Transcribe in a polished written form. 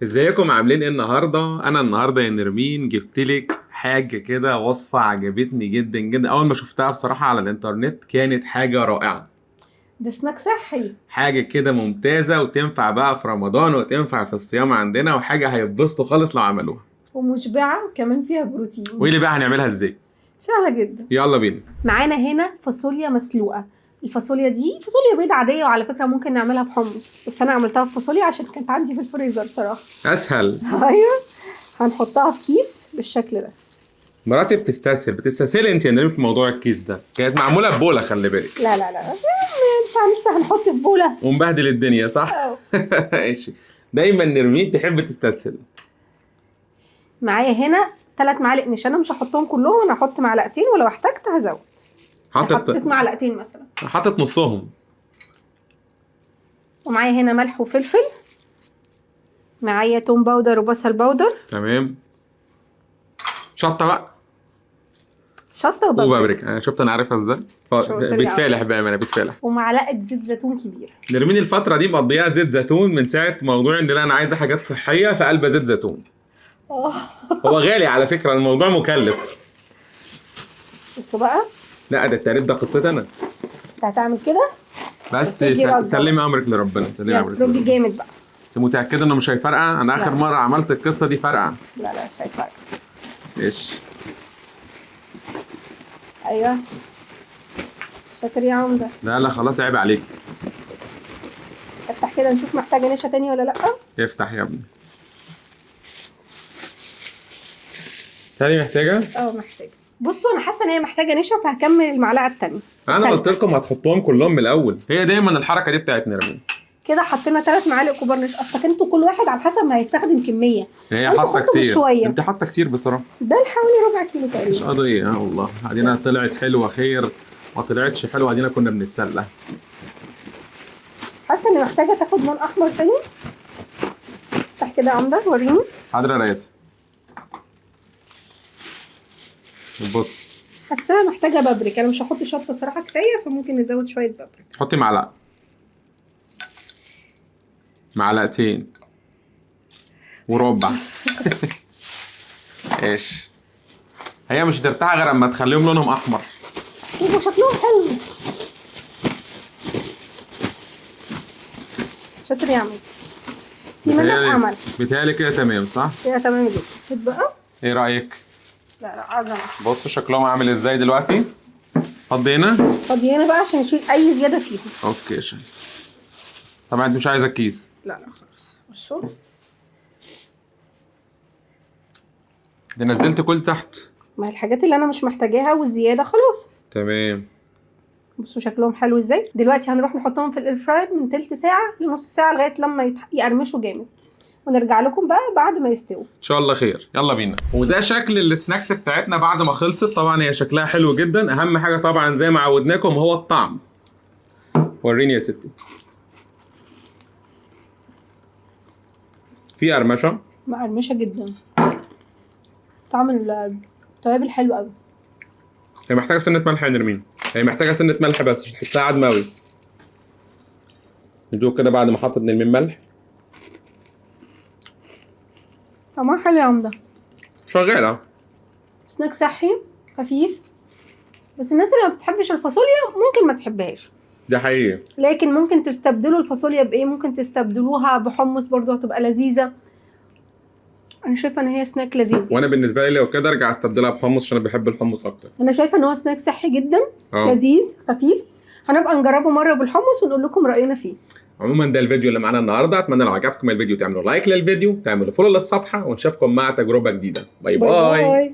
ازيكم عاملين ايه النهارده؟ انا النهارده يا نرمين جبتلك حاجة كده، وصفه عجبتني جدا جدا اول ما شفتها بصراحة على الانترنت، كانت حاجة رائعة. ده سناك صحي، حاجة كده ممتازة وتنفع بقى في رمضان وتنفع في الصيام عندنا، وحاجه هيتبسطوا خالص لو عملوها، ومشبعه وكمان فيها بروتين. وايه اللي بقى هنعملها ازاي؟ سهلة جدا. يلا بينا. معانا هنا فاصوليا مسلوقة. الفاصوليا دي فاصوليا بيضة عادية، وعلى فكرة ممكن نعملها بحمص، بس أنا عملتها بفاصوليا عشان كانت عندي في الفريزر صراحة. اسهل. أيوه، هنحطها في كيس بالشكل ده. مراتي بتستسهل انت يا نرمين في موضوع الكيس ده، كانت معمولة ببوله، خلي بالك. لا لا لا، ينفع لسه هنحط في بوله ومبهدل الدنيا، صح؟ ماشي. دايما نرمين تحب تستسهل. معايا هنا 3 معالق نشا، انا مش هحطهم كلهم، انا هحط معلقتين ولو احتجت هزود. حطيت معلقتين مثلا، حطت نصهم. ومعايا هنا ملح وفلفل، معايا توم powder وبصل powder. تمام. شطه بقى، شطه وبابريكا. انا شفت، انا عارفها ازاي. بتفالح بامانه، بتفالح. ومعلقة زيت زيتون كبيرة. نرمين الفترة دي مقضيها زيت زيتون من ساعة موضوع ان لا انا عايزه حاجات صحية، فقلبه زيت زيتون. هو غالي على فكرة، الموضوع مكلف. بصوا بقى. لا ده التقريب ده قصتي انا. انت هتعمل كده بس سلمي امرك لربنا، سلمي امرك. رجي جامد بقى. انت متاكدة انه مش هيفرقع؟ انا اخر مرة عملت القصة دي فرقع. لا لا مش هيفرقع. ايش؟ ايوه شاطر يا عمده. لا لا خلاص عيب عليك. افتح كده نشوف محتاجه نشا تاني ولا لا. افتح يا ابني. تاني محتاجه؟ اه محتاجه. بصوا انا حاسه ان هي محتاجه نشا، فهكمل المعلقة التانية. انا قلت لكم هتحطوهم كلهم من الاول، هي دايما الحركة دي بتاعت نرمين. كده حطينا 3 معالق كبار نشا، اصل انتوا كل واحد على حسب ما هيستخدم كمية. هي حاطه كتير، انت حاطه كتير بصراحة. ده حوالي ربع كيلو تقريبا. مش قضية. اه والله ادينا طلعت حلوة خير، ما طلعتش حلوة ادينا كنا بنتسلى. حاسه ان محتاجه تاخد لون احمر تاني. افتح كده يا عمده وريني. حاضر يا رياسة. بص حاساها محتاجه بابريكا، انا مش هحط شطه صراحة كفاية، فممكن نزود شوية بابريكا. حطي معلقه، معلقتين وربع. ايش هي مش هترتاح غير اما تخليهم لونهم احمر. شوفوا شكلهم حلو. شاطر يا عم. في منك عمل. بيتهيألي كده تمام صح؟ كده تمام جدا. شوف بقى. ايه رايك؟ لا لا عظمه. بصوا شكلهم عامل ازاي دلوقتي. فضي هنا، فضي هنا بقى عشان نشيل اي زيادة فيهم. okay شيل. طبعا انت مش عايزه الكيس. لا لا خلاص. بصوا ده نزلت كل تحت، ما الحاجات اللي انا مش محتاجاها والزيادة خلاص. تمام. بصوا شكلهم حلو ازاي. دلوقتي هنروح نحطهم في ال air fryer من تلت ساعة لنص ساعة لغاية لما يقرمشوا جامد، ونرجع لكم بقى بعد ما يستووا ان شاء الله خير. يلا بينا. وده شكل ال snacks بتاعتنا بعد ما خلصت. طبعا هي شكلها حلو جدا. اهم حاجة طبعا زي ما عودناكم هو الطعم. وريني يا ستي. في قرمشه، مقرمشه جدا، طعم التوابل حلو قوي. هي محتاجه سنة ملح يا نرمين، هي محتاجه سنة ملح بس عشان تحسها عدمه قوي. ندوق كده بعد ما حطت نرمين ملح. طعمها حلو يا عمده. شغالة. سناك صحي خفيف، بس الناس اللي ما بتحبش الفاصوليا ممكن ما تحبهاش. ده حقيقي. لكن ممكن تستبدلوا الفاصوليا بايه؟ ممكن تستبدلوها بحمص برضو، هتبقى لذيذة. انا شايفه ان هي سناك لذيذ. وانا بالنسبة لي لو كده ارجع استبدلها بحمص عشان انا بحب الحمص اكتر. انا شايفه ان هو سناك صحي جدا. لذيذ خفيف. هنبقى نجربه مرة بالحمص ونقول لكم راينا فيه. عموما ده الفيديو اللي معانا النهارده. اتمنى لو عجبكم الفيديو تعملوا like للفيديو، تعملوا follow للصفحه، ونشوفكم مع تجربه جديدة. bye bye, bye.